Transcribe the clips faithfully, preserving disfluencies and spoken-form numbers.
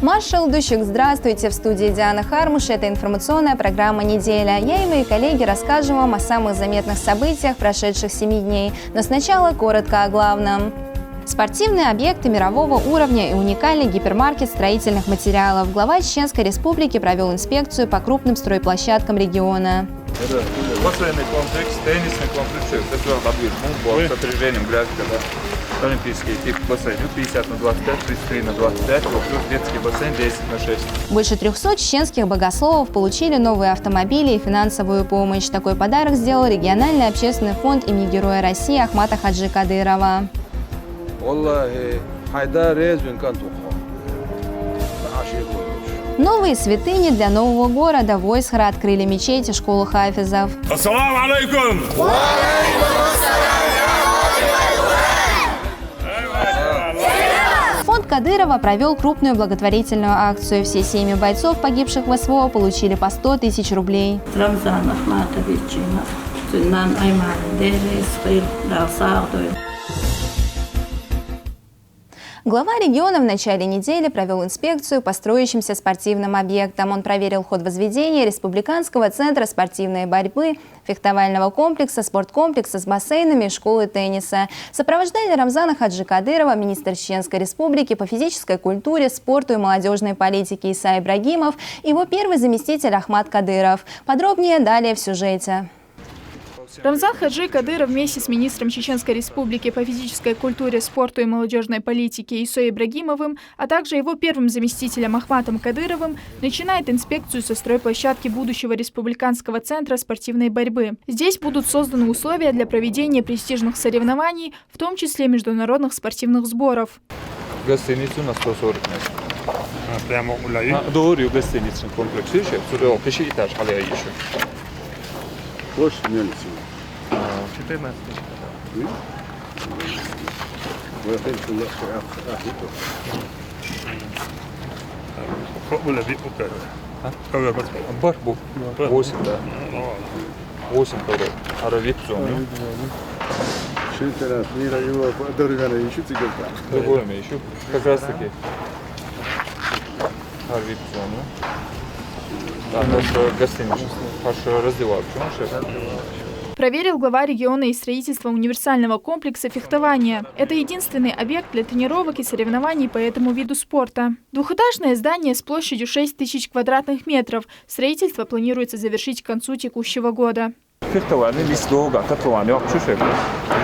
Маршал дышик, здравствуйте! В студии Диана Хармуш. Это информационная программа «Неделя». Я и мои коллеги расскажем вам о самых заметных событиях прошедших семи дней. Но сначала коротко о главном. Спортивные объекты мирового уровня и уникальный гипермаркет строительных материалов. Глава Чеченской Республики провел инспекцию по крупным стройплощадкам региона. Это бассейный комплекс, теннисный комплекс, все, все, все, подвижный, бокс с отрежением графика, да. Олимпийский тип бассейн, пятьдесят на двадцать пять, тридцать три на двадцать пять, вот плюс детский бассейн десять на шесть. Больше трёхсот чеченских богословов получили новые автомобили и финансовую помощь. Такой подарок сделал региональный общественный фонд имени Героя России Ахмата Хаджи Кадырова. Валлахи, хайда резин кантуха. Новые святыни для нового города. В Ойсхара открыли мечети, школу хафизов. Ассаламу алейкум! Фонд Кадырова провел крупную благотворительную акцию. Все семьи бойцов, погибших в СВО, получили по сто тысяч рублей. Рамзан Ахматович, Сулейман Айман, Дерес, Хир, Далсар, Глава региона в начале недели провел инспекцию по строящимся спортивным объектам. Он проверил ход возведения Республиканского центра спортивной борьбы, фехтовального комплекса, спорткомплекса с бассейнами и школы тенниса. Сопровождали Рамзана Хаджи Кадырова министр Чеченской Республики по физической культуре, спорту и молодежной политике Иса Ибрагимов и его первый заместитель Ахмат Кадыров. Подробнее далее в сюжете. Рамзан Хаджи Кадыров вместе с министром Чеченской Республики по физической культуре, спорту и молодежной политике Исой Ибрагимовым, а также его первым заместителем Ахматом Кадыровым начинает инспекцию со стройплощадки будущего республиканского центра спортивной борьбы. Здесь будут созданы условия для проведения престижных соревнований, в том числе международных спортивных сборов. Гостиницу на сто сорок мест. А, прямо у Лаи? А, doğru, гостиничный комплекс. Еще сюда пиши этаж, халия еще. Площадь мельницы. четырнадцать. Выходит, у нас Попробовали бить пока. А? Бар бу. Восемь, да. Восемь ковров. Аравит зону. Şimdi sen aslında yine yolu doğru yana işi çıkartan. Другое еще. Как раз таки. Аравит зону. Да, наша гостиница. Хорошо раздевалка. Проверил глава региона и строительство универсального комплекса фехтования. Это единственный объект для тренировок и соревнований по этому виду спорта. Двухэтажное здание с площадью шесть тысяч квадратных метров. Строительство планируется завершить к концу текущего года. Фехтование, листога, татуирование, вообще все.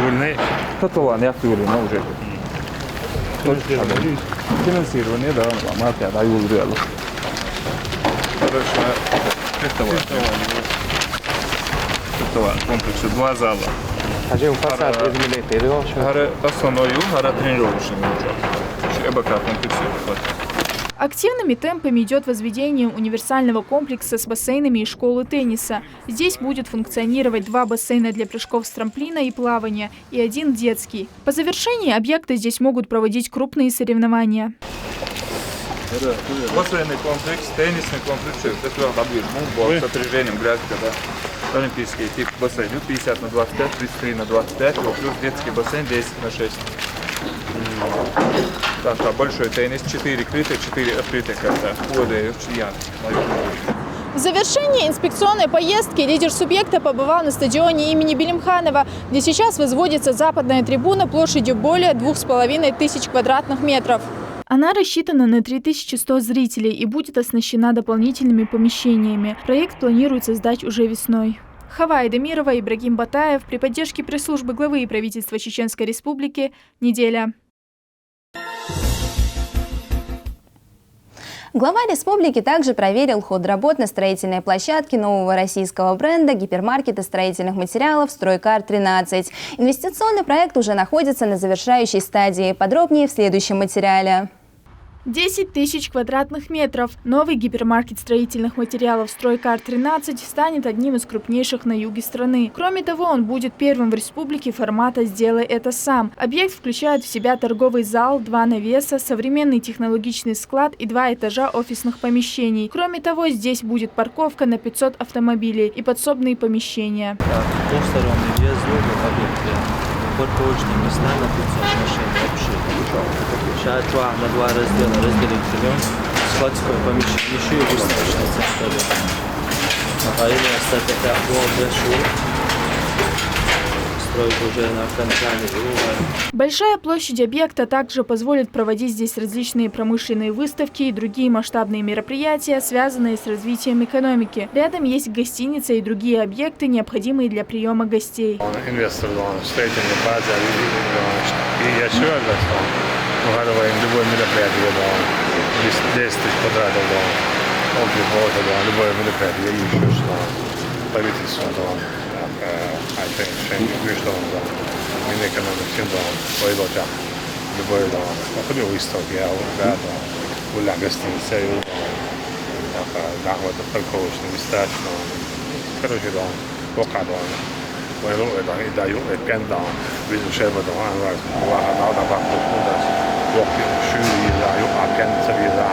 Вольные. Татуирование актуально уже. Финансирование, да, мать, да, юлдуялы. Короче, фехтование. Фехтование. Фехтование комплексу, два зала. Hacı ufak saat ezmeli ettiği o şu. Hara основной, hara тренировочный уже. Эбака комплексу. Активными темпами идет возведение универсального комплекса с бассейнами и школы тенниса. Здесь будет функционировать два бассейна для прыжков с трамплина и плавания и один детский. По завершении объекта здесь могут проводить крупные соревнования. Бассейный комплекс, теннисный комплекс, все, это все подвижный, бокс с отрежением графика, да. Олимпийский тип бассейн, пятьдесят на двадцать пять, тридцать три на двадцать пять, вот плюс детский бассейн десять на шесть. Так, а большой теннис, четыре крытых, четыре открытых корта. Воды, я. В завершении инспекционной поездки лидер субъекта побывал на стадионе имени Билимханова, где сейчас возводится западная трибуна площадью более двух с половиной тысяч квадратных метров. Она рассчитана на три тысячи сто зрителей и будет оснащена дополнительными помещениями. Проект планируется сдать уже весной. Хава Айдемирова, Ибрагим Батаев при поддержке пресс-службы главы и правительства Чеченской Республики. Неделя. Глава республики также проверил ход работ на строительной площадке нового российского бренда гипермаркета строительных материалов «Стройкар тринадцать». Инвестиционный проект уже находится на завершающей стадии. Подробнее в следующем материале. Десять тысяч квадратных метров. Новый гипермаркет строительных материалов «Стройкар тринадцать» станет одним из крупнейших на юге страны. Кроме того, он будет первым в республике формата «Сделай это сам». Объект включает в себя торговый зал, два навеса, современный технологичный склад и два этажа офисных помещений. Кроме того, здесь будет парковка на пятьсот автомобилей и подсобные помещения. Двухсторонний въезд в объект. Парковочные места на пятьсот машин вообще. Сейчас два на два раздела разделить берем. Складское помещение, ещё и выставочный центр. Ага, и остаток я был, да, шел. Стройка уже на окончании была. Большая площадь объекта также позволит проводить здесь различные промышленные выставки и другие масштабные мероприятия, связанные с развитием экономики. Рядом есть гостиница и другие объекты, необходимые для приема гостей. Инвестор, да, строительный база, и, и, и я ещё раз, да, ну, говорю, любое мероприятие, да, десять, десять тысяч квадратов, да, окей, вот, да, любое мероприятие, и ещё что, правительство, да, так, э, I think, что, да, Минэкономики, да, пойдёт, да, любое, да, ну, хоть выставка, я, да, да, уля гостиница, и, да, так, да, вот, парковочный места, что, короче, да, Вокхадон. Вайн луъ дан, и да юкъ эпкен дан. Визу шеба дан, вайн варз. Ваха нал да бахту кудас. Вокхи шуй иза, юкъ апкен цар иза.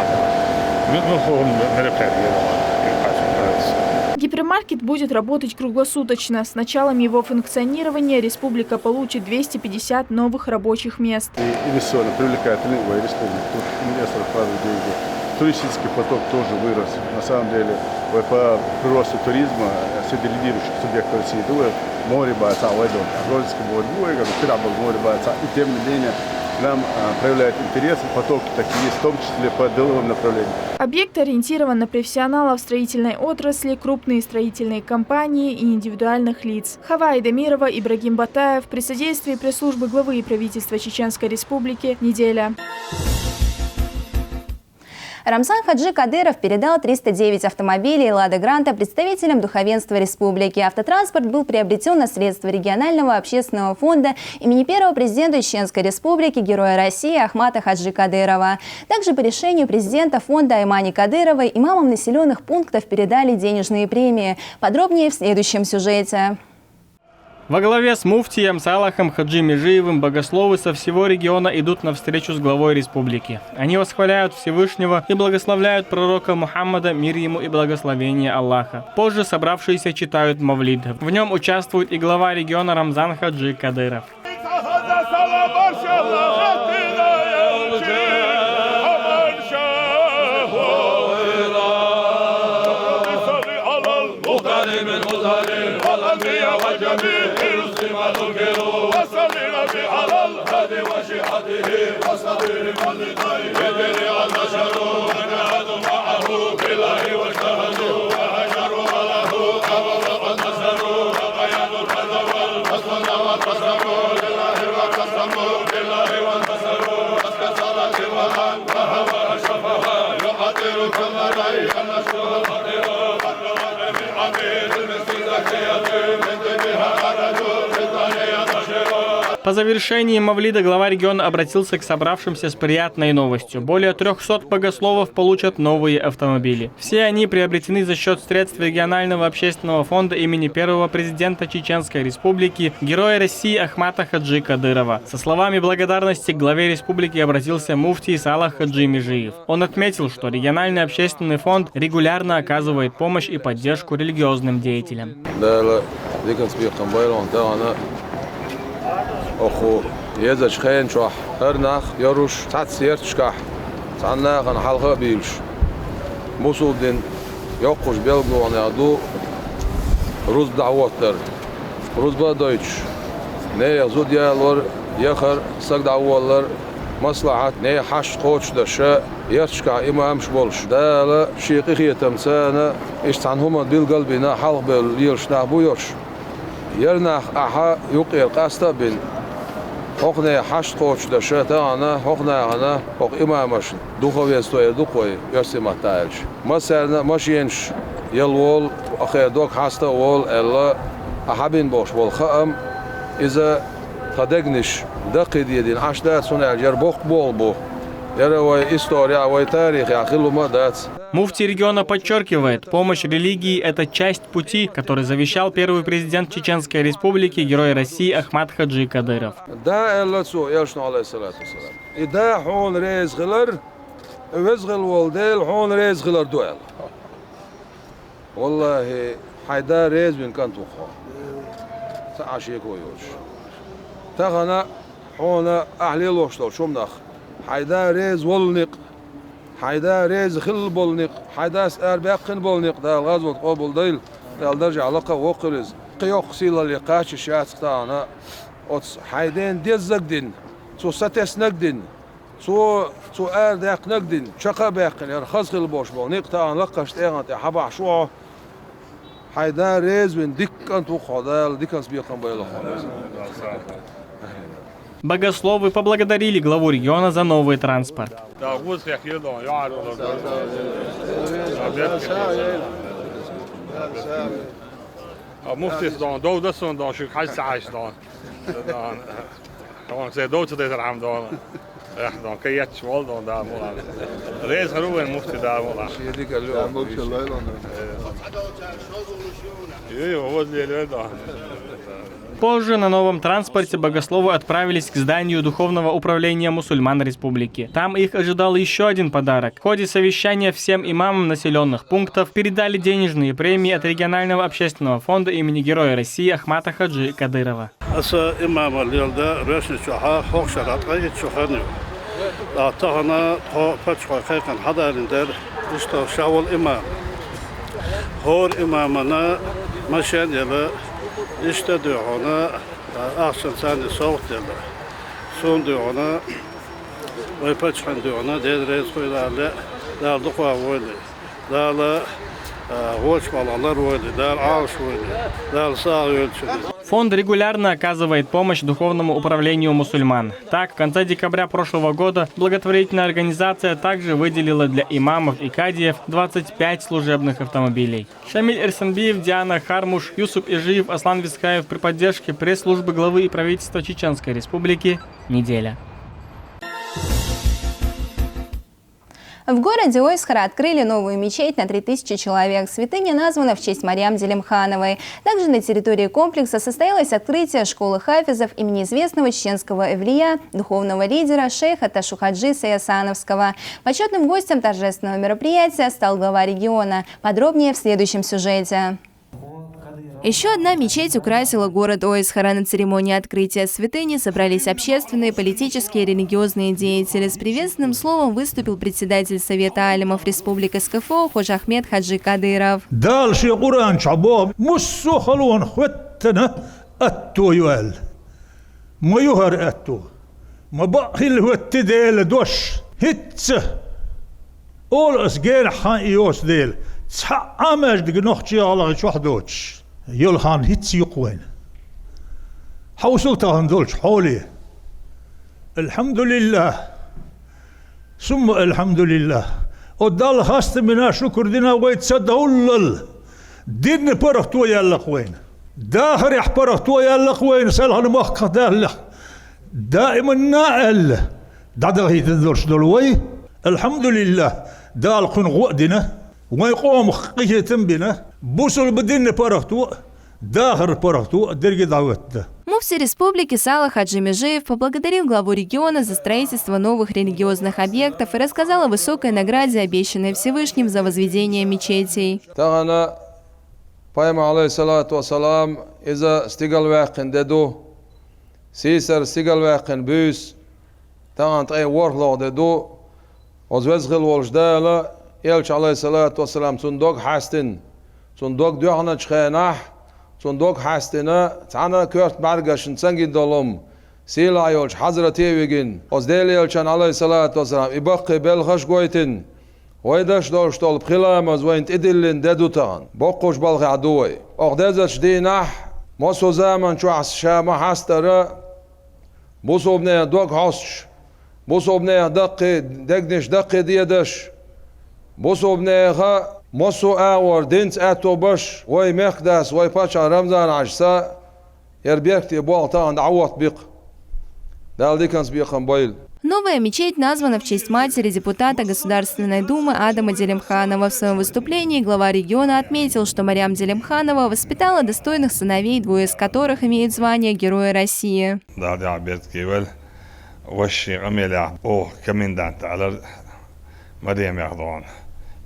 Ну, ну, хо, мероприятие, да. Юкъ ацу. Гипермаркет будет работать круглосуточно. С началом его функционирования республика получит двести пятьдесят новых рабочих мест. И инвестиционно привлекает рынок республики. Тут инвесторы вкладывают деньги. Туристический поток тоже вырос. На самом деле, по приросту туризма, э, среди лидирующих субъектов России, думаю, море баца, а в этом Азовском море, ну, я говорю, Пирабл море баца. И тем не менее, к нам, а, проявляют интерес, и потоки такие есть, в том числе по деловым направлениям. Объект ориентирован на профессионалов строительной отрасли, крупные строительные компании и индивидуальных лиц. Хава Айдамирова, Ибрагим Батаев, при содействии пресс-службы главы и правительства Чеченской Республики, «Неделя». Рамзан Хаджи Кадыров передал триста девять автомобилей «Лада Гранта» представителям духовенства республики. Автотранспорт был приобретен на средства регионального общественного фонда имени первого президента Чеченской Республики, Героя России Ахмата Хаджи Кадырова. Также по решению президента фонда Аймани Кадырова имамам населенных пунктов передали денежные премии. Подробнее в следующем сюжете. Во главе с муфтием Салахом Хаджи Межиевым богословы со всего региона идут на встречу с главой республики. Они восхваляют Всевышнего и благословляют пророка Мухаммада, мир ему и благословение Аллаха. Позже собравшиеся читают мавлид. В нем участвует и глава региона Рамзан Хаджи Кадыров. По завершении мавлида глава региона обратился к собравшимся с приятной новостью. Более трёхсот богословов получат новые автомобили. Все они приобретены за счёт средств регионального общественного фонда имени первого президента Чеченской Республики, Героя России Ахмата Хаджи Кадырова. Со словами благодарности к главе республики обратился муфтий Салах Хаджи Межиев. Он отметил, что региональный общественный фонд регулярно оказывает помощь и поддержку религиозным деятелям. Дала диканца бекхам байлон тагана оху езачу хенчохь хӀара нах яруш цхьацца ярташкахь цхьана нахана хьалха а бийлуш. Бусулба дин йоккхуш белгалонехь ду рузба дӀахӀоттар, рузба а дойтуш, нехан зуда ялор, яхар, саг дӀаволлар, маслахьат, нехан хьашт кхочушдаш, ярташкахь имамаш болуш. Дала шен къинхетамца царна иштта цхьана хӀуманна билгал а бина, хьалхабевлла лелаш нах бу йош. Яра нах ахьа юккъера къаста а бина, хӀокху нехан хьашт кхочушдаш, тахана хӀокху нахана, хӀокху имамашна духовенство эр ду-кх вай, оьрсийн маттахь аьлча. Массарна а машенаш яла волу, ахера дог хьаста а волу аьлла, ахьа бина болуш болу хаам, иза тхан дегнаш даккхийдедина Ӏаш дац, хӀунда аьлча яра боккха болх бу. Яра вай исторехь, вай тарихехь хилла хӀума а дац. Муфтий региона подчеркивает, помощь религии — это часть пути, который завещал первый президент Чеченской Республики, Герой России Ахмат Хаджи Кадыров. Да, аьлла цо, элчано, алейхиссалату вассалам. И да хьуна реза хилар, веза хилла волу Дела хьуна реза хилар ду аьлла. Валлахи, хьайн да реза вина кӀант ву хьо. Ца Ӏаш еко йоцуш. Тахана хьуна ахь лелош долчу хӀуманах, хьайн да реза волу некъ, Хьайн да реза хилла болу некъ, хьайн дас ара баьккхина болу некъ Дала гӀазот къобалдойла, Дала даржехь лакха а воккхур иза. Кхин йоккха сийлалле кхаччалц яц тахана оцу хьайн дена деззаг дина, цо сатеснаг дина, цо, цо арадаьккхинаг дина, чекх а баьккхина, яра хаза хилла болуш болу некъ тахана лакхарчу тӀегӀан тӀе хьабахьаш ву хьо. Хьайн да реза вина дика кӀант ву хьо, Дала диканца бекхам бойла хьо. Богословы поблагодарили главу региона за новый транспорт. Да, гуз хех йир дон, яр. А муфтис дон, дов да сон дон, шуьга хьаж ца хьаьжча дон. Дон се дов ца дезар хьама дон. Эх, дон, кхин етташ волу дон, да, мула. Реза хир ву вайн муфти, да, мула. Шен дика ло. Ю, ю, возле ло, дон. Позже на новом транспорте богословы отправились к зданию Духовного управления мусульман республики. Там их ожидал еще один подарок. В ходе совещания всем имамам населенных пунктов передали денежные премии от регионального общественного фонда имени Героя России Ахмата Хаджи Кадырова. Аса имамал лелда Росни чохьа хӀокху шарахь ткъе итт шо хан ю. Ткъа тахана тхо паччахьой кхайкхина хьадалийна дара, иштта ша волу имам. ХӀора имамана машен а елла, иштта а дуьйхьуна, ахчанца царна совгӀат делла. Суна дуьйхьуна, вай паччахьна дуьйхьуна, Дела реза хуьлда аьлла, Дала дукха войла. Дала, а, вочу балхах лар войла, Дала Ӏалаш войла, Дала сагӀа йойла цуьнан. Фонд регулярно оказывает помощь Духовному управлению мусульман. Так, в конце декабря прошлого года благотворительная организация также выделила для имамов и кадиев двадцать пять служебных автомобилей. Шамиль Эрсанбиев, Диана Хармуш, Юсуп Ижиев, Аслан Вискаев при поддержке пресс-службы главы и правительства Чеченской Республики. Неделя. В городе Ойсхара открыли новую мечеть на три тысячи человек. Святыня названа в честь Марьям Делимхановой. Также на территории комплекса состоялось открытие школы хафизов имени известного чеченского эвлия, духовного лидера шейха Ташухаджи Саясановского. Почётным гостем торжественного мероприятия стал глава региона. Подробнее в следующем сюжете. Ещё одна мечеть украсила город Ойсхара. На церемонии открытия святыни собрались общественные, политические и религиозные деятели. С приветственным словом выступил председатель Совета алимов республики СКФО Хож-Ахмед Хаджи Кадыров. Дала шен Къуръан чохь боху, муссо а халонах хӀоьттина атто ю аьлла. Ма ю хӀара аьтто. Ма бакъ хилла хӀоьттина Делан дош. ХӀинцца олу ас генахь хан и йоцу дела, цхьа а маьждиг Нохчийн гӀалгӀай чохь доцуш йолу хан хӀинцца ю-кх вайна. Хьовсал тахана долчу хьоле. Алхьамдулиллах. Сумма алхьамдулиллах. О Далла хастам бина, шукур дина вай ца довллал. Динна паргӀато яьлла-кх вайна. Дахарехь паргӀато яьлла-кх вайна, селхана махках даллех. Даиманна а аьлла, дӀадахийтина долуш долу вай. Алхьамдулиллах, Дала кхуьнан гӀо а дина, вайн къомах къинхетам а бина, бусулба динна паргӀато а, дахаран паргӀато а дерриг а дӀахӀоьттина. Муфти республики Салах Хаджи Межиев поблагодарил главу региона за строительство новых религиозных объектов и рассказал о высокой награде, обещанной Всевышним за возведение мечетей. Тахана Пайхамар, Ӏалайхиссалату вассалам, иза стигалваьккхина де ду, сийсара стигалваьккхина буьйса, тахана ткъе ворхӀалгӀа де ду. Оцу веза хилла волчу Дала, элча, Ӏалайхиссалату вассалам, цунна дог хьаьстина, цунна дог доьхначу хенахь, цунна дог хьаьстина, цхьана а коьрта бӀаьргашна ца гина долу хӀума, сийлахь йолчу хьазрате а вигина, оцу Делан элчанна, Ӏалайхиссалату вассалам, и баккхий белхаш а гойтина, вай деш долуш долу пхи ламаз вайна тӀедиллина де ду тахана. Боккхачу балхехь ду вай. Окху дезачу дийнахь, массо а заман чохь ша ма хьастара, бусулбанехан дог хьостуш, бусулбанехан даккхий, дегнаш даккхий дедаш, бусулбанехан массо а агӀор динца аьтто беш, вай мехкадас, вай паччахь Рамзан-Хьаьжас, яра беркате болх тахана дӀахӀотта бикъ. Дала диканца бекхам бойла. Новая мечеть названа в честь матери депутата Государственной Думы Адама Делимханова. В своём выступлении глава региона отметил, что Марьям Делимханова воспитала достойных сыновей, двое из которых имеют звание Героя России. Дала дегӀ беркате вала, ваша шен къамелехь оха комендант алар Маремех догӀна.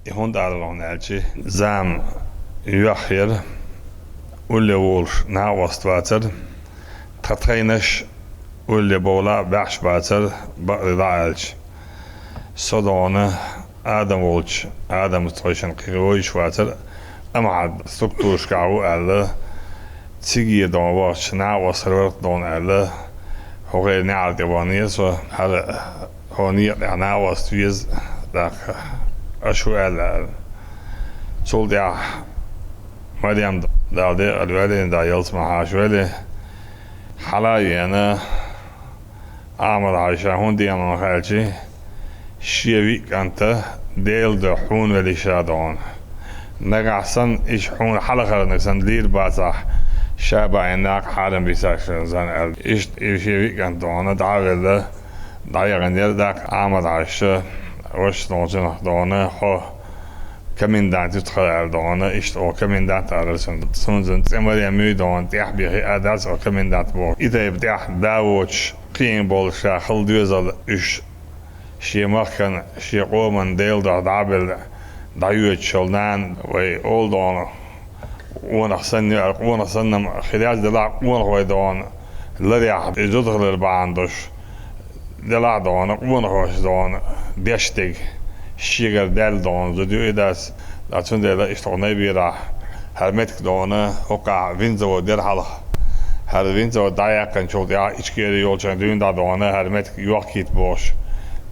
И хӀунда алархьама аьлча, зама йоьхна яра, улле волуш накъост вацара, тхан тхайнаш улле бовла а баьхьаш бацара, бакъдерг дӀа аьлча. Со догӀна, Адам волчу, Адамца тхойшинна кхин вовзаш вацара, амма хьан структурашкахь ву аьлла, циге догӀна вахча, накъостара вара-кх догӀна аьлла, хӀокхеран неӀар тӀе ваханера со, хӀара хьо некъа тӀехь накъост веза, тӀаккха аша ву аьлла аьлла. Цул тӀаьхьа Марем, Дала декъала ваьлла, Дала ялсамане хьаша ваьлла, хьала а веана, Ахьмад-Хьаьжа ша хӀунда дена ву аьлча, шен виъ кӀант Делан дуьхьа хьуна велира ша догӀна. Нагахь санна, иштта хьуна хьалхарниг санна лийр бацахь, ша баьхкина накха хьарам бийцарш санна аьлла. Иштта и шен виъ кӀант догӀна дӀа а велла, дӀаяханера, тӀаккха Ахьмад-Хьаьжас вашас догӀначунах догӀна, хьо комендант ю тхан аьлла догӀна, иштта оха комендант алара цунна. Цунна цӀе Марем ю догӀна, тӀехь бен хиъна дац оха комендант боху. И тайпа тӀехь да воцуш, кхиъна болуш ша хала доьзал уьш шен махкан, шен къоман Делан дуьхьа дӀа а белла, дӀайоьдуш йолу нана вай олу догӀна, къонах санна ю аьлла, къонах санна-м хир яц, делахь а къонах вай догӀна ларъяхь, и зуда хилар бахьана долуш, делахь а догӀна, къонахоша догӀна деш дерг шегара даьлла догӀна зуда ю и, дац. Ткъа цундела иштта хьо най бийрахь, хӀара меттиг догӀна, хӀокхахь винзавод яра хьалха. ХӀара винзавод дӀаяьккхинчул тӀаьхьа Ичкери йолчун дуьйна дӀа догӀна, хӀара меттиг йохкийта бохуш,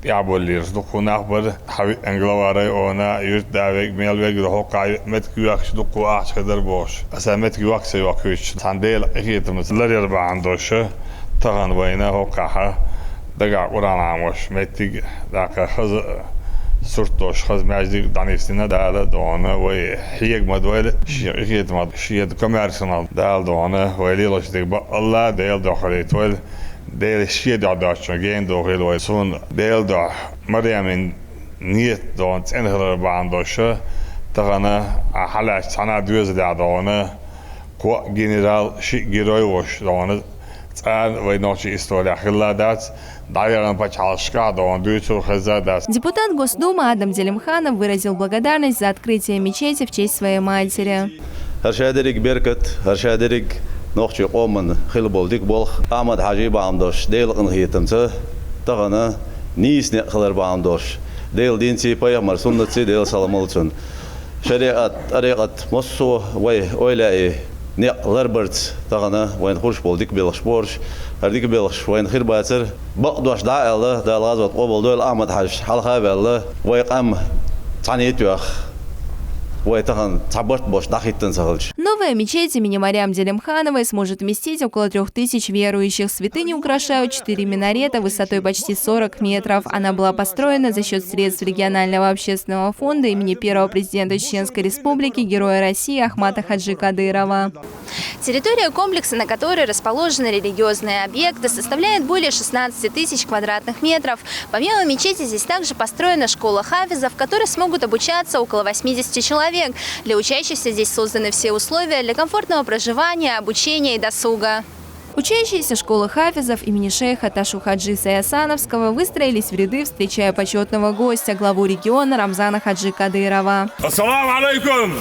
тӀаьхьаболлуш дуккха нах бара. Хьан виъна глава района, юьртда верг, мел верг ду, хӀокхахь меттиг йоьхкича дуккха ахча хир дара бохуш. Аса меттиг йохка ца йохкуьйтуш, цхьана Делан къинхетамца ларъяр бахьана долуш, тахана вайна хӀокхахь дагахь Къуръан Ӏамош меттиг, тӀаккха хаза сурт долуш, хаза маьждиг дӀанисдина Дала догӀна, вай хьега ма дойла, шен къинхетамах, шен комаьршонах Дала догӀна, вай лелош дерг бакъалла Делан дуьхьа хилийтойла, Дела шен дуьхьа доцучун гена дохийла вай. Суна Делан дуьхьа Маремин нийят догӀна цӀена хилар бахьана долуш, тахана ахь хьалаьцча цхьана а доьзалехь догӀна, кхоъ генерал, шиъ герой волуш догӀна, цкъа а вайн нохчийн исторехь хилла дац, дӀаяханчу пачхьалкхашкахь догӀна дуьйцур хезна дац. Депутат Госдумы Адам Делимханов выразил благодарность за открытие мечети в честь своей матери. ХӀара ша дерриг беркат, хӀара ша дерриг нохчийн къоман хилла болу дика болх Ахьмад-Хьаьжин бахьана долуш, Делан къинхетамца, тахана нийса некъ хилар бахьана долуш, Делан динций, пайхамаран суннатций, Делан салам хуьлда цунна. Шариат, тӀарикъат, массо а вай ойла а, некъ ларбарца тахана вайна хуьлуш болу дика белхаш бу хӀорш, хӀара дика белхаш вайна хир бацара. Бакъдош дӀа а аьлла, Дала гӀазот къобалдойла, Ахьмад-Хьаьжа хьалха а ваьлла, вай къам цхьаьна а тоьхна, вай тахана цхьа барт болуш дӀахӀиттина ца хилча. Новая мечеть имени Мариам Делимхановой сможет вместить около трёх тысяч верующих. Святыню украшают четыре минарета высотой почти сорок метров. Она была построена за счёт средств регионального общественного фонда имени первого президента Чеченской Республики, Героя России Ахмата Хаджи Кадырова. Территория комплекса, на которой расположены религиозные объекты, составляет более шестнадцати тысяч квадратных метров. Помимо мечети здесь также построена школа хафизов, в которой смогут обучаться около восьмидесяти человек. Для учащихся здесь созданы все условия для комфортного проживания, обучения и досуга. Учащиеся школы хафизов имени шейха Ташу Хаджи Саясановского выстроились в ряды, встречая почётного гостя, главу региона Рамзана Хаджи Кадырова. Ассаламу алейкум!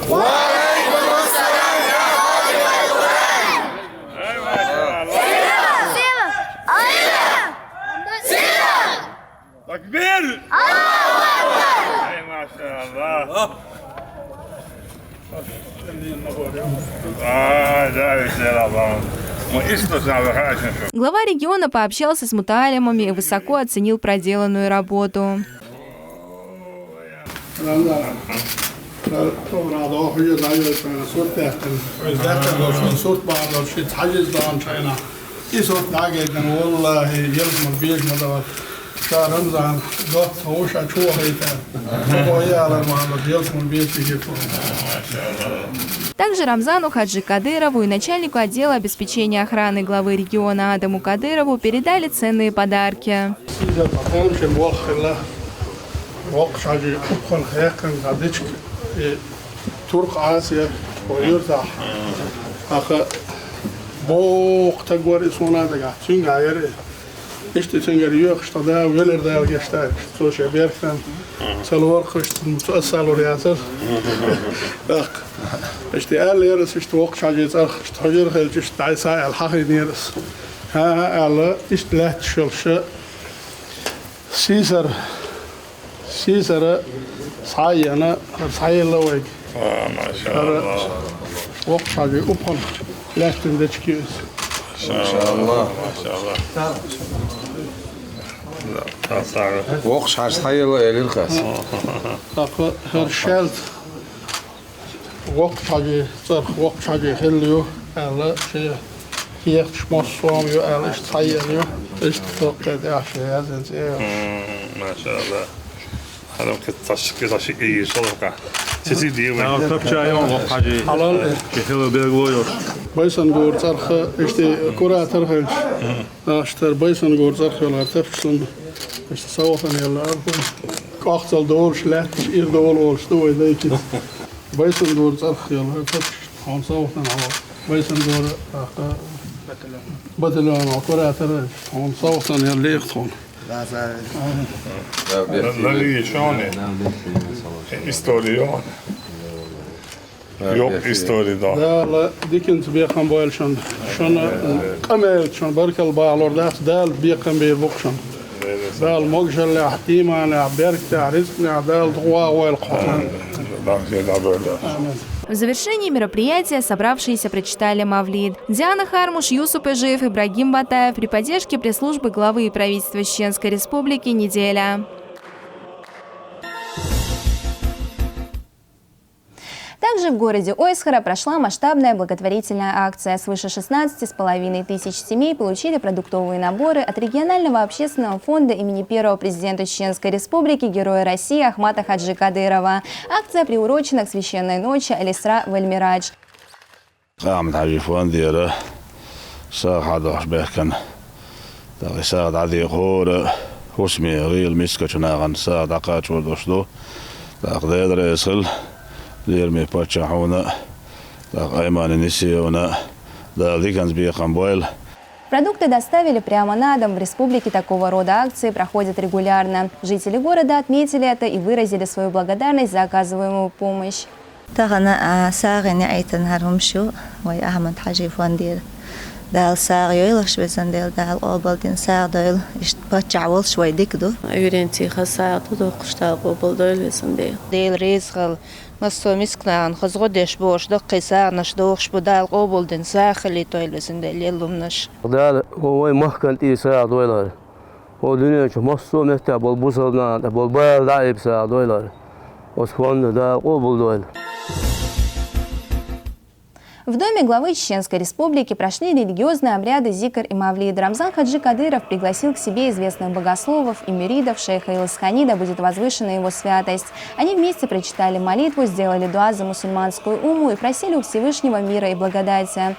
Такбир! Аллаху акбар! Ай, машаллах! Ай, да, ведь дело вам. Мы исто знали, хорошо. Глава региона пообщался с мутаалимами и высоко оценил проделанную работу. Рамзан, тобра дохуья дӀайойтана сурт даьккхина. Оьзда даьккхина долчун сурт бахьана долуш шица хьажа иза дохьун чайна. И сурт дӀагайдина, валлахӀи, елхмар бежа ма давар. Ша Рамзан, дот хӀуша чу вахайта. Хо ялар ма хьалар, елхмар бежа тигир. Также Рамзану Хаджи Кадырову и начальнику отдела обеспечения охраны главы региона Адаму Кадырову передали ценные подарки. Иза пакъам шен боххила. Воккхачу хьажи укхан хехкан дӀадичка, и туркъ Ӏаса яра, вай юьртахь. Аха, боккха таг вара и суна дагахь, цуьнга яра и. Иштта цуьнгара йоьхуш тхан да, велар Дала гечдойла. Цо шен беркатан ца лорхуш, цу аса лур яцара. Аккха. Иштта аьлла яра, иштта воккхачу хьажи цӀарах, иштта хьожар хилча, иштта дӀай са аьлла хьахийнера ас. ХӀан-хӀа аьлла, иштта лаьтташ йолуш, сийсара, сийсара Схьа а йина, схьаелла вайга. А, машалла. Воккхача хьажий упханах лаьттина дечиг я из. Машалла. Машалла. Воккхача хьажа схьаелла элира хас. ТӀаккха хӀара шаьлта воккхача хьажий цӀарах, воккхача хьажий хилла ю аьлла, шен кехаташ массо а ю аьлла, иштта схьаелла ю. Иштта тохкхе тӀехь шен яздина цӀе. М, машалла. Хьанам кхетта цхьа ши, кхетта цхьа ши ийр шалха. Сиси дийла. Нагахь тапча йола воккхача хьажий. Хьалал. Кхы хила берг ло йош. Байсангора цӀарах, иштта куратор хилча. Иштта Байсангора цӀарах йола тапча цунна. Иштта совгӀатана елла арбу. Кхоахцал долаш, лаьтташ ир дола олуш ду вай дайкица. Байсангора цӀарах йола тапча хьуна совгӀатана хьо. Байсангора, тӀаккха батальона куратор хьуна совгӀатана елла леха тхуна. Лали шоне. История. Йоккха история да. Дала диканца бекхам бойла шун. Шун къамаьлга шун баркалла бахьалур дац, Дала бекхам бер бу-кх шун. Дала могашаллехь, иманехь, беркатехь, ризкъанехь Дала дукха вагӀа войла хьо. Амин. В завершении мероприятия собравшиеся прочитали мавлид. Диана Хармуш, Юсуп Эжиев, Ибрагим Батаев при поддержке пресс-службы главы и правительства Чеченской Республики «Неделя». Также в городе Ойсхара прошла масштабная благотворительная акция. Свыше шестнадцати с половиной тысяч семей получили продуктовые наборы от регионального общественного фонда имени первого президента Чеченской Республики, Героя России Ахмата Хаджи Кадырова. Акция приурочена к священной ночи Аль-Исра валь-Мирадж. Ахмат-Хьажий фондера сагӀа хьадохьуш баьхкина. ТӀаккха и сагӀа дӀадехар хӀусаме гӀийла мискачу нахана сагӀа дӀакхачор долуш ду. ТӀаккха Дела реза хила лераме паччахьна а, тӀаккха Айман Енисеевна а, Дала диканца бекхам бойла. Продукты доставили прямо на дом. В республике такого рода акции проходят регулярно. Жители города отметили это и выразили свою благодарность за оказываемую помощь. Тахана а сагӀина неӀийтина хӀара хӀумаш ю вай Ахмат-Хьажий фондера. Дала сагӀа йойла аш, везан Дела, Дала къобалдина сагӀа дойла. Иштта паччахь волуш вай дика ду. Уьйренца хаза сагӀа ду доккхуш, Дала къобалдойла, везан Дела. Дела реза хила массо а мискачу нахана, хаза гӀо деш болуш, даккхий сагӀанаш дохуш бу, Дала къобалдина сагӀа хилийтойла, везан Дела, лелла хӀуманаш. Дала вай махкана тӀера сагӀа дойла хӀара. О, дуьнен чу массо а меттехь болу бусалба нахана тӀе болу бала дӀа а эпсагӀа дойлар. Оцу фонда Дала къобалдойла. В Доме главы Чеченской Республики прошли религиозные обряды зикр и мавлид. Рамзан Хаджи Кадыров пригласил к себе известных богословов и мюридов шейха Илысхани, да будет возвышена его святость. Они вместе прочитали молитву, сделали дуа за мусульманскую умму и просили у Всевышнего мира и благодати.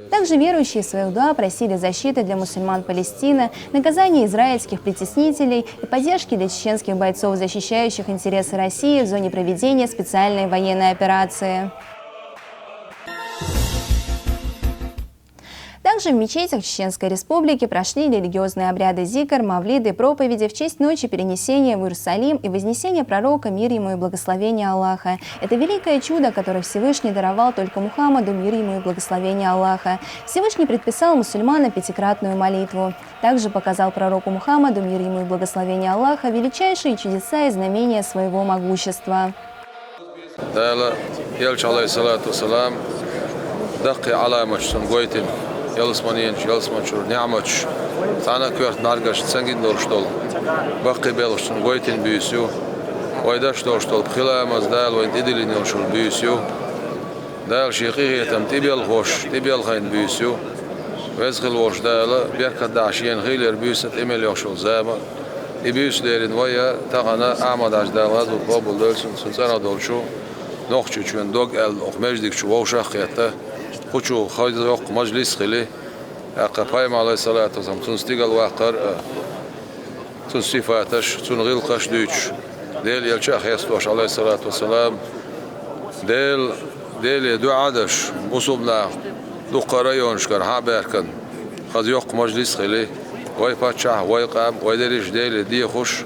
Также верующие в своих дуа просили защиты для мусульман Палестины, наказания израильских притеснителей и поддержки для чеченских бойцов, защищающих интересы России в зоне проведения специальной военной операции. Также в мечетях Чеченской Республики прошли религиозные обряды зикр, мавлиды, проповеди в честь ночи перенесения в Иерусалим и вознесения пророка, мир ему и благословения Аллаха. Это великое чудо, которое Всевышний даровал только Мухаммаду, мир ему и благословения Аллаха. Всевышний предписал мусульманам пятикратную молитву. Также показал пророку Мухаммаду, мир ему и благословения Аллаха, величайшие чудеса и знамения своего могущества. Дала элча, алейхиссалату вассалам, даккхий Ӏаламаташ цунна гойтина, ялсаманенчу, ялсаманчуьра неӀматаш, цхьана а коьрта нӀаргаш цангина долуш долу баккхий белхаш цунна гойтина буьйса ю. Вай деш долуш долу пхи ламаз Дала вайна тӀедиллина йолуш йолу буьйса ю. Дала шен къинхетам тӀебелхош, тӀебелхайна буьйса ю. Веза хила волуш Дала беркат дахьа шена хийлера буьйса тӀе мел йолуш йолу зама а. И буьйса лерина вай а тахана Ахьмад-Хьаьжа, Дала гӀазот къобалдойла цуьнан, цуьнан цӀарах долчу Нохчийчоьнан дог аьлла, окху маьждиг чу вовшах а кхетта, кху чу хаза йоккха мажлис а хили, тӀаккха пайхамар, алейхиссалату вассалам, цуьнан стигал ваккхар а, цуьнан сифаташ, цуьнан гӀиллакхаш а дуьйцуш, Делан элча а хестош, алейхиссалату вассалам, Дела, Деле дуӀа а деш, бусалба нах дуккха районашкара хьа а баьхкина, хаза йоккха мажлис а хили, вай паччахь, вай къам, вай дерриш а Деле дехуш,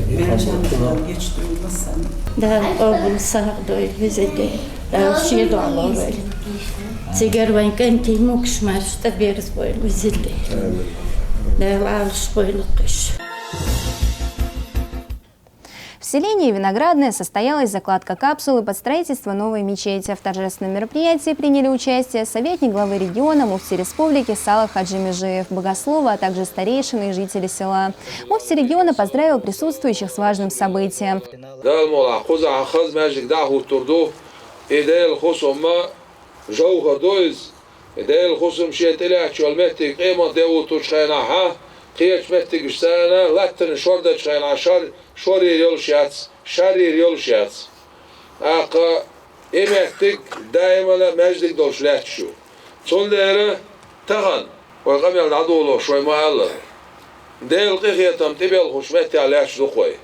Дала къобал сагӀа дойла, веза Дела. Дала шен дуьхьа лоравойла. Цигара вайн кӀентий мукаш, маьрша, тӀаберзабойла, веза Дела. Дала Ӏалашбойла кхиш. В селении Виноградное состоялась закладка капсулы под строительство новой мечети. В торжественном мероприятии приняли участие советник главы региона, муфтий республики Салах Хаджи Межиев, богословы, а также старейшины и жители села. Муфтий региона поздравил присутствующих с важным событием. Дала мукъ лахь, кхузахь хаза маьждиг дӀахӀуттур ду. И Делан хусам ма жовхӀар ду иза. И Делан хусам шен тӀелаьтташ йолу меттиг къемат де хӀуттучу хенахь, кхечу меттигашца латтана шор дечу хенахь шар, шорийра йолуш яц, шарийра йолуш яц. ТӀаккха и меттиг даимана маьждиг долуш лаьтташ ю. Цундела тахана вай къамел дӀадолош вай ма-аллара, Делан къинхетам тӀебелхачу меттехь лаьтташ ду-кх вай.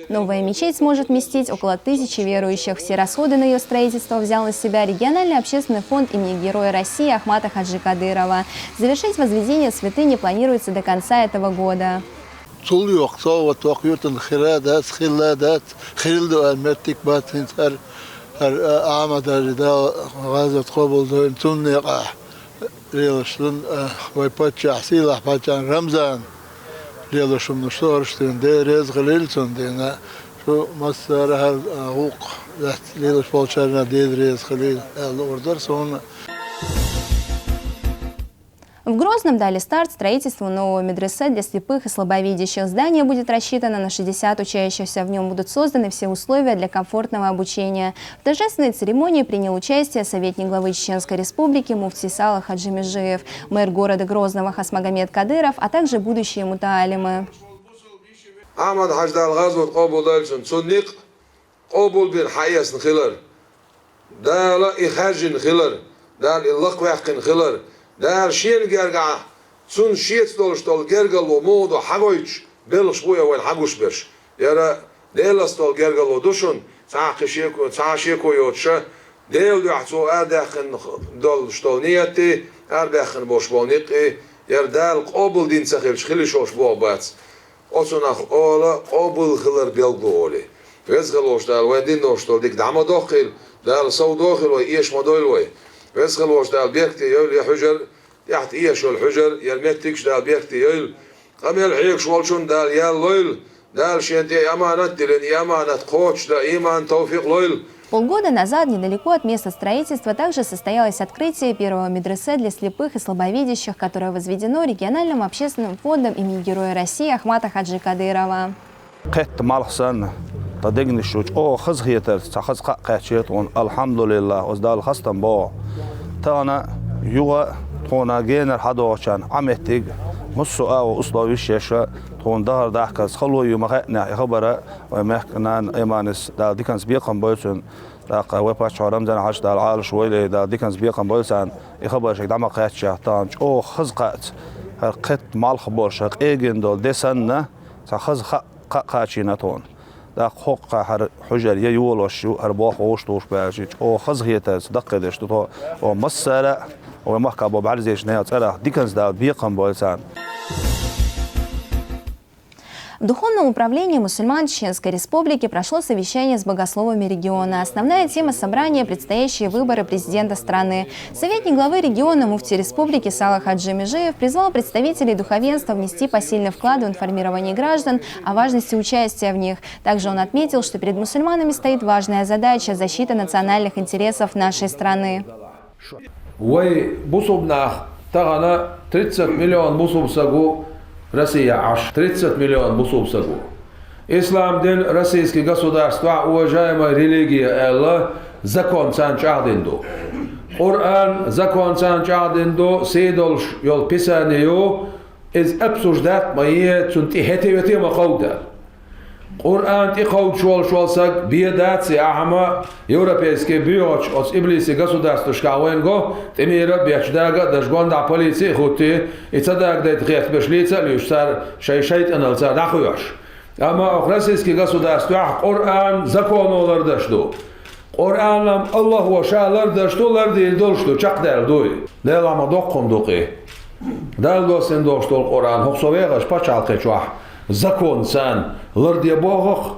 Новая мечеть сможет вместить около тысячи верующих. Все расходы на её строительство взял на себя региональный общественный фонд имени Героя России Ахмата Хаджи Кадырова. Завершить возведение святыни планируется до конца этого года. Цул йоккха совгӀат воккха юьртана хир а дац, хилла а дац, хилла ду аьлла меттиг бац хӀинца хӀара, хӀара, а, Ахьмад-Хьаьжин Дала гӀазот къобалдойла цунна некъахь. Лелаш лун, а, вай паччахь, сийлахь паччахьна Рамзана лелаш хӀуманаш ду хӀорш дийна. Дела реза хилийла цунна дийна. Шу массара а хӀара, а, гӀуллакх лаьцна лелаш болчарна Дела реза хилийла аьлла луур дара суна. В Грозном дали старт строительству нового медресе для слепых и слабовидящих. Здание будет рассчитано на шестьдесят учащихся. В нём будут созданы все условия для комфортного обучения. В торжественной церемонии принял участие советник главы Чеченской Республики муфтий Салах Хаджи Межиев, мэр города Грозного Хасмагомед Кадыров, а также будущие мутаалимы. Ахьмад-Хьаьжин Дала гӀазот къобалдойла цунна, цунна некъ къобалбина хьаэцна хилар. Дала и хаьржина хилар, Дала и лакхаваьккхина хилар, Дала шена гергахь цунна шеца долуш долу гергарло муха ду хьагойтуш белхаш бу и вайна хьагуш берш. Яра Делаца долу гергарло ду шуна, цхьа а кхин шеко, цхьа а шеко йоцуша, Делан дуьхьа цо арадаьккхина долуш долу нийятий, арабаьккхина болуш болу некъий, яра Дала къобалдина ца хилча, хила йиш йолуш болх бац. Оцунах ола къобал хилар билгало олий. Веза хила волчу Дала вайн дина долуш долу дика дӀа ма доккхийла, Дала сов дохийла вай, эша ма дойла вай. Веза хила волчу Дала беркате йойла я хьуьжар, тӀехь тӀе эшаш йолу хьуьжар, яра меттигаш Дала беркате йойла. Къамел хьегаш волчунна Дала ял лойла, Дала шен тӀе и аманат диллина, и аманат кхочушдан иман, тавфикъ лойла. Полгода назад, недалеко от места строительства, также состоялось открытие первого медресе для слепых и слабовидящих, которое возведено региональным общественным фондом имени Героя России Ахмата Хаджи Кадырова. Кхетта малх санна, тхан дегнаш чу чӀогӀа хазахетарца цхьа хаза кхаъ кхаьчнера тхуна, алхьамдулиллахӀ, оцу Далла хастам боху. Тахана юха тхуна генара хьадогӀучарна Ӏа меттиг, массо а условиш еш, тхуна дахар дахкарца хало ю ма хаьа, и хабар вайн мехкан нана Айманис, Дала диканца бекхам бойла цунна. ТӀаккха вай паччахьо Рамзан-Хьаьжас, Дала Ӏалашвойла, Дала диканца бекхам бойла царна, и хабар шайга дӀа ма кхаьччехь, тахана чӀогӀа хаза кхаъца, хӀара кхетта малх болуш, хӀара къегина долу де санна, цхьа хаза кхаъ, кхаъ кхачийна тхуна. ТӀаккха хӀокху хӀара хьуьжар я йолош ю, хӀара болх вовшахтухуш баьлча, чӀогӀа хазахетарца даккхийдеш ду тхо, о, массара а, вайн махкахь болу бӀаьрзечу нехан цӀарах диканца Дала бекхам бойла царна. В Духовном управлении мусульман Чеченской Республики прошло совещание с богословами региона. Основная тема собрания — — предстоящие выборы президента страны. Советник главы региона, муфти республики Сала Хаджи Межиев, призвал представителей духовенства внести посильный вклад в информирование граждан о важности участия в них. Также он отметил, что перед мусульманами стоит важная задача — — защита национальных интересов нашей страны. Вай бусулба нах тахана тридцать миллион бусулба саг ва Россе Ӏаш, тридцать миллион бусулба саг ва. Ислам дин российски государстве уважаемая религия аьлла, законаца чӀагӀдина да. Къуръан законаца чӀагӀдина да, сий долаш йола писание я, из обсуждать ма е, цунна тӀа хӀета-вета ма кховда. Къуръан тӀакховдаш волаш вола саг бе дац, яхьама, европейски боьхача оцу иблиси государствашка вайна го, тӀемера а бетташ, дага а деш, гонаха полици а хӀуттий, и ца дагадайта хетта берш лаьца а луьйш, цара шайн шайтӀанал цара дӀахоьхьуш. Амма оха российски государствехь Къуръан законо лардеш ду. Къуръан-м АллахӀа ша лардеш ду, лардийр долуш ду, чекхдаьлла дуй. Делахь ма доккха хӀума ду-кх и. Далла доссийна долуш долу Къуръан хӀокху со вехаш пачхьалкхе чохь законаца ларде боху-кх.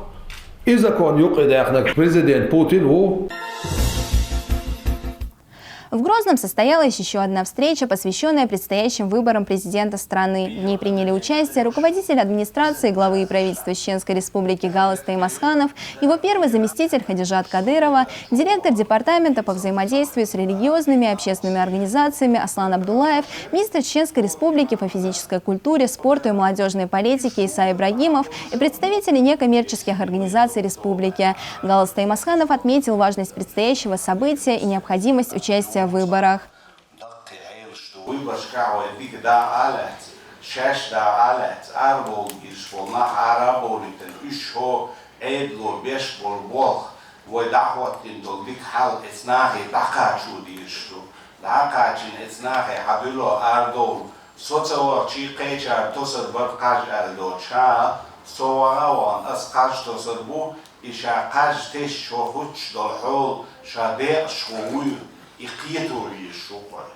И закон юкъадаьккхинарг президент Путин ву. В Грозном состоялась еще одна встреча, посвященная предстоящим выборам президента страны. В ней приняли участие руководитель администрации главы и правительства Чеченской Республики Галас Таймасханов, его первый заместитель Хадижат Кадырова, директор департамента по взаимодействию с религиозными и общественными организациями Аслан Абдуллаев, министр Чеченской Республики по физической культуре, спорту и молодежной политике Иса Ибрагимов и представители некоммерческих организаций республики. Галас Таймасханов отметил важность предстоящего события и необходимость участия в выборах. Даккхий Ӏелаш ду. Вуй башкахь вай дика дакъа а лаьцна, шаьш дакъа а лаьцна, арабовлу гирш болу нах ара а бовлийтина, уьш хӀо Ӏедало беш болу болх, вай дӀахӀоттийна долу дика хьал эцу нахе дӀакхачо дезаш ду. ДӀакхачийна эцу нахе хьан дуьлло арадовла, со ца вахчий кхечара тосар бара кхаж аьлла доцуш, хӀа, со ваха а вахана, ас кхаж тосар бу, и ша кхаж тесча хӀо хуьттуш долу хьол ша декъашхо вуй, и кхето везаш ву кхой.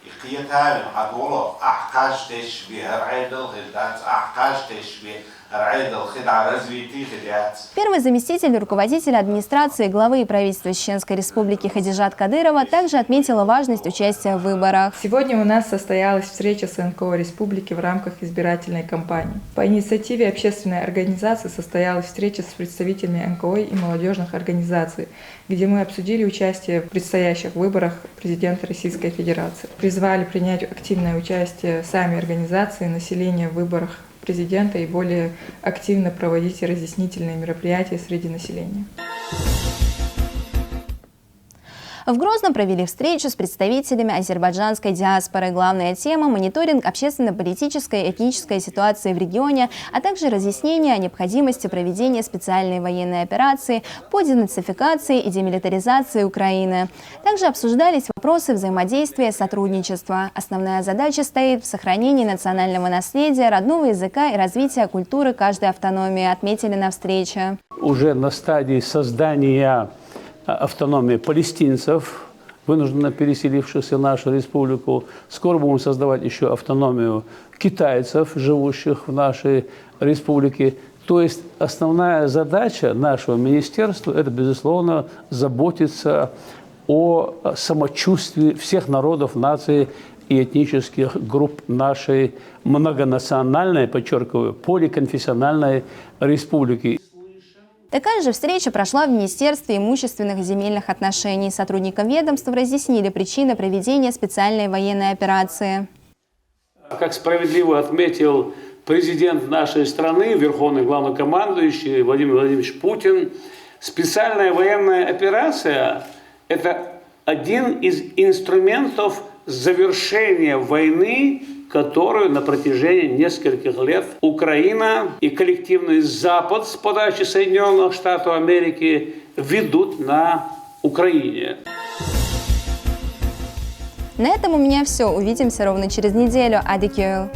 И кхетавина хьан долахь, ахь кхаж тесча бен хӀара Ӏедал хир дац, ахь кхаж тесча бен хӀара Ӏедал хи дӀа развитие хир яц. Первый заместитель руководителя администрации главы и правительства Чеченской Республики Хадижат Кадырова также отметила важность участия в выборах. Сегодня у нас состоялась встреча с НКО республики в рамках избирательной кампании. По инициативе общественной организации состоялась встреча с представителями НКО и молодежных организаций, где мы обсудили участие в предстоящих выборах президента Российской Федерации. Призвали принять активное участие сами организации, население в выборах президента и более активно проводить разъяснительные мероприятия среди населения. В Грозном провели встречу с представителями азербайджанской диаспоры. Главная тема — мониторинг общественно-политической и этнической ситуации в регионе, а также разъяснение о необходимости проведения специальной военной операции по денацификации и демилитаризации Украины. Также обсуждались вопросы взаимодействия и сотрудничества. Основная задача стоит в сохранении национального наследия, родного языка и развития культуры каждой автономии, отметили на встрече. Уже на стадии создания автономии палестинцев, вынужденно переселившихся в нашу республику. Скоро будем создавать еще автономию китайцев, живущих в нашей республике. То есть основная задача нашего министерства — это, безусловно, заботиться о самочувствии всех народов, наций и этнических групп нашей многонациональной, подчеркиваю, поликонфессиональной республики. Такая же встреча прошла в Министерстве имущественных и земельных отношений. Сотрудникам ведомства разъяснили причины проведения специальной военной операции. Как справедливо отметил президент нашей страны, верховный главнокомандующий Владимир Владимирович Путин, специальная военная операция — это один из инструментов завершения войны, которую на протяжении нескольких лет Украина и коллективный Запад с подачи Соединенных Штатов Америки ведут на Украине. На этом у меня все. Увидимся ровно через неделю. Адык Ойл.